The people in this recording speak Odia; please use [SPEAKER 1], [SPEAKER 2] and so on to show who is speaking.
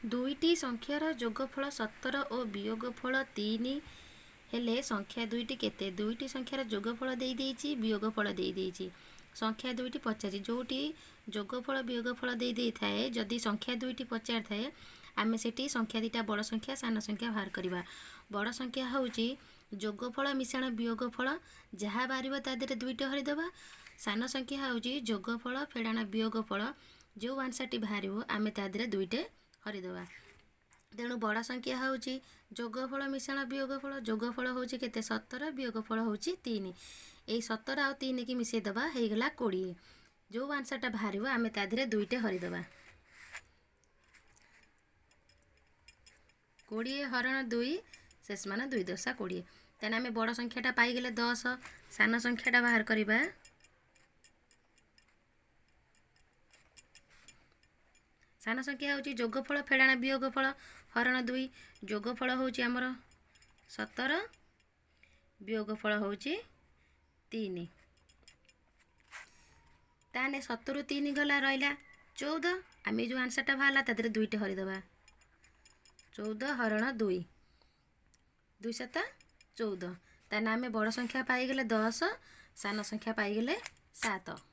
[SPEAKER 1] ଦୁଇଟି ସଂଖ୍ୟାର ଯୋଗଫଳ 17 ଓ ବିୟୋଗଫଳ 3 ହେଲେ ସଂଖ୍ୟା ଦୁଇଟି କେତେ? ଦୁଇଟି ସଂଖ୍ୟାର ଯୋଗଫଳ ଦେଇଦେଇଛି, ବିୟୋଗଫଳ ଦେଇଦେଇଛି, ସଂଖ୍ୟା ଦୁଇଟି ପଚାରିଛି। ଯେଉଁଠି ଯୋଗଫଳ ବିୟୋଗଫଳ ଦେଇ ଦେଇଥାଏ, ଯଦି ସଂଖ୍ୟା ଦୁଇଟି ପଚାରିଥାଏ, ଆମେ ସେଠି ସଂଖ୍ୟା ଦୁଇଟା ବଡ଼ ସଂଖ୍ୟା ସାନ ସଂଖ୍ୟା ବାହାର କରିବା। ବଡ଼ ସଂଖ୍ୟା ହେଉଛି ଯୋଗଫଳ ମିଶାଣ ବିୟୋଗଫଳ, ଯାହା ବାହାରିବ ତା ଦେହରେ ଦୁଇଟି ହରିଦେବା। ସାନ ସଂଖ୍ୟା ହେଉଛି ଯୋଗଫଳ ଫେଡ଼ାଣ ବିୟୋଗଫଳ, ଯେଉଁ ଆନ୍ସର୍ଟି ବାହାରିବ ଆମେ ତା ଦେହରେ ଦୁଇଟେ ହରିଦେବା। ତେଣୁ ବଡ଼ ସଂଖ୍ୟା ହେଉଛି ଯୋଗଫଳ ମିଶାଣ ବିୟୋଗଫଳ। ଯୋଗଫଳ ହେଉଛି କେତେ? 17। ବିୟୋଗଫଳ ହେଉଛି 3। ଏଇ 17 ଆଉ 3କି ମିଶାଇଦେବା, ହେଇଗଲା 20। ଯେଉଁ ଆନ୍ସର୍ଟା ବାହାରିବ ଆମେ ତା ଦେହରେ ଦୁଇଟେ ହରିଦେବା। 20 ହରଣ 2, ଶେଷ ମାନ 2 ଦଶା 20। ତାହେଲେ ଆମେ ବଡ଼ ସଂଖ୍ୟାଟା ପାଇଗଲେ 10। ସାନ ସଂଖ୍ୟାଟା ବାହାର କରିବା। ସାନ ସଂଖ୍ୟା ହେଉଛି ଯୋଗଫଳ ଫେଡ଼ାଣ ବିୟୋଗଫଳ ହରଣ 2। ଯୋଗଫଳ ହେଉଛି ଆମର 17, ବିୟୋଗଫଳ ହେଉଛି 3। ତାହେଲେ 17ରୁ 3 ଗଲା, ରହିଲା 14। ଆମେ ଯେଉଁ ଆନ୍ସର୍ଟା ବାହାରିଲା ତା ଦେହରେ ଦୁଇଟି ହରିଦେବା। 14 ହରଣ 2, 2 ସାତ 14। ତାହେଲେ ଆମେ ବଡ଼ ସଂଖ୍ୟା ପାଇଗଲେ 10, ସାନ ସଂଖ୍ୟା ପାଇଗଲେ 7।